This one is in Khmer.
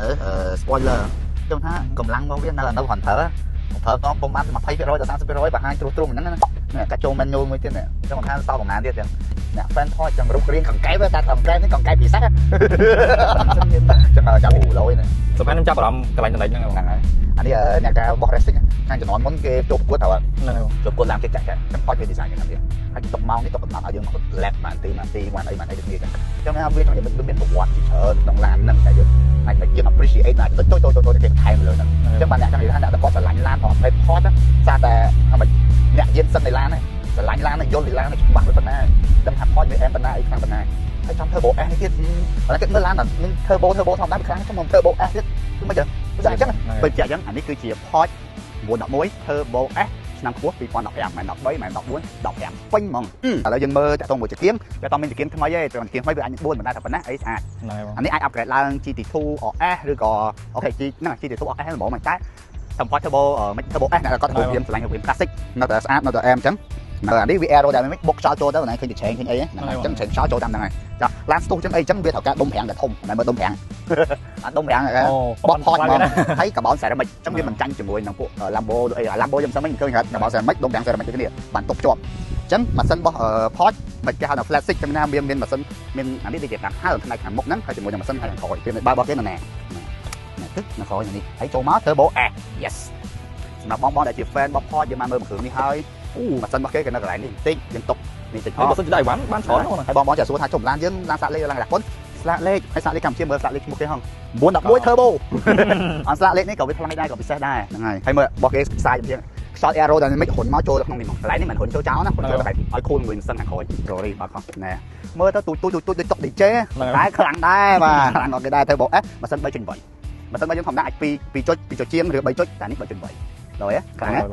អឺ spoiler ខ្ញុំថាកម្លាំងរបស់វានៅនៅគ្រាន់ប្រើប្រើតពុំបាន20%ដល់30%បង្ហាញត្រួសត្រុំហ្នឹងណាកាច់ចូល manual មួយទៀតខ្ញុំថាសល់ប្រហែលទៀតចឹងអ្នក fan ថតចង់រូបរាងកង្កែបតែកង្កែបនេះកង្កែបពិសេសចឹងចាំអូលយណា សំខាន់ខ្ញុំចាប់អារម្មណ៍កន្លែងចំណុចហ្នឹង ហ្នឹងហើយអានេះអ្នកការបោះ racing ខាងជំនាន់មុនគេចូលប្រកួតត្រូវ ហ្នឹងហើយ ចូលប្រកួតឡើងគេចាក់ចាក់ចឹងផតវា design យ៉ាងហ្នឹងទៀតហើយទុកម៉ោងនេះទុកកំណត់ឲ្យយើង lap បានទីបានទីបានអីបានអីដូចគ្នាចឹងចឹងថាវាចង់និយាយមានប្រវត្តិជាច្រើនក្នុងឡានហ្នឹងតែយើងអាចតែយើង appreciate ណាតូចតូចតូចតូចគេថែមលើហ្នឹងចឹងបានអ្នកចង់និយាយថាអ្នកតែគាត់ស្រឡាញ់ឡានប្រភេទផតសារតែអ្នកយានសិននៃឡានហ្នឹងស្រឡាញ់ឡានហ្នឹងយល់ពីឡានហ្នឹងច្បាស់ប៉ុណ្ណាដឹងថាផតវាអែមប៉ុណ្ណាអីខ្លាំងប៉ុណ្ណាហើយចាំ turbo S នេះទៀតឥឡូវគេមើលឡានមាន turbo turbo ធម្មតាខ្លាំងខ្ញុំ turbo S ទៀតគឺមិនចឹងគឺអញ្ចឹងបើជាអញ្ចឹងអានេះគឺជា Porsche 911 Turbo S ឆ្នាំខ្ពស់2015មិន13មិន14 15ពេញហ្មងឥឡូវយើងមើលតាក់ទងមួយចង្គៀងតែតមានចង្គៀងថ្មីទេចង្គៀងថ្មីវាអាច4មិនដែរតែប៉ុណ្ណាអីស្អាត ហ្នឹងហើយបង អានេះអាច upgrade ឡើង GT2 RS ឬក៏ OK G ហ្នឹង GT2 RS ហ្មងតែសម្ផត Turbo មិន Turbo S ណាគាត់ធ្វើរៀមស្រឡាញ់រៀម classic នៅតែស្អាតនៅតែអែមអញ្ចឹងនៅអានេះវា aerodynamic បុកខ្យល់ចូលទៅណាឃើញច្រែងឃើញអីហ្នឹងអញ្ចឹងច្រែងខ្យល់ចូលតាមហ្នឹងហើយចាឡានស្ទុះអញ្ចឹងអីអញ្ចឹងវាត្រូវការដុំប្រាំងតែធំតែមើលដុំប្រាំងអាដុំប្រាំង អូ បោះផតហ្មងហើយកាបូន ceramic អញ្ចឹងវាមិនចាញ់ជាមួយនឹងពួក Lambo អី Lambo ខ្ញុំមិនឃើញកាបូន ceramic ដុំប្រាំង ceramic ដូចគ្នាបានទុកជាប់អញ្ចឹងម៉ាស៊ីនរបស់ Porsche មិនគេហៅថា flat six ចាំណាមានមានម៉ាស៊ីនមានអានេះដូចជាដាក់ហើផ្នែកខាងមុខហ្នឹងហើយជាមួយនឹងម៉ាស៊ីនខាងក្រោយវាបើរបស់គេនៅណាណាទឹកនៅក្រោយនេះហើយចូលមក Turbo S yes សម្រាប់បងបងដែលជា fan របស់ Porsche យើងមកមើលមួយគ្រឿងនេះហើយអូម៉ាស៊ីនរបស់គេក៏នៅកន្លែងនេះបន្តិចយើងទុកនេះតិច នេះបើសិនជាដៃវ៉ាន់បានច្រើនណាស់ ហើយបងបងចាសួរថាជុំឡានយើងឡានសាកលេខឡានកពុនស្លាកលេខហើយស្លាកលេខកម្ពុជាមើលស្លាកលេខឈ្មោះគេហង911 Turbo អនស្លាកលេខនេះក៏វាថ្លៃដែរក៏ពិសេសដែរហ្នឹងហើយហើយមើលរបស់គេខ្សែជាងខ្យល់ aerodynamic រុនមកចូលទៅក្នុងនេះមកកន្លែងនេះមិនរុនចូលចោលណារុនចូលទៅឲ្យខូលមួយម៉ាស៊ីនខាងក្រោយ Rory បើខុសណែមើលទៅទូចទូចទូចដូចតុក DJ តែខ្លាំងដែរបាទខ្លាំងអត់គេដែរ Turbo S ម៉ាស៊ីន3.8ម៉ាស៊ីនរបស់យើងធម្មតាអាច2 2ចុច2ចុចជាងឬ3ចុចតែនេះ3.8ដល់ហ៎ខ្លាំងហ៎។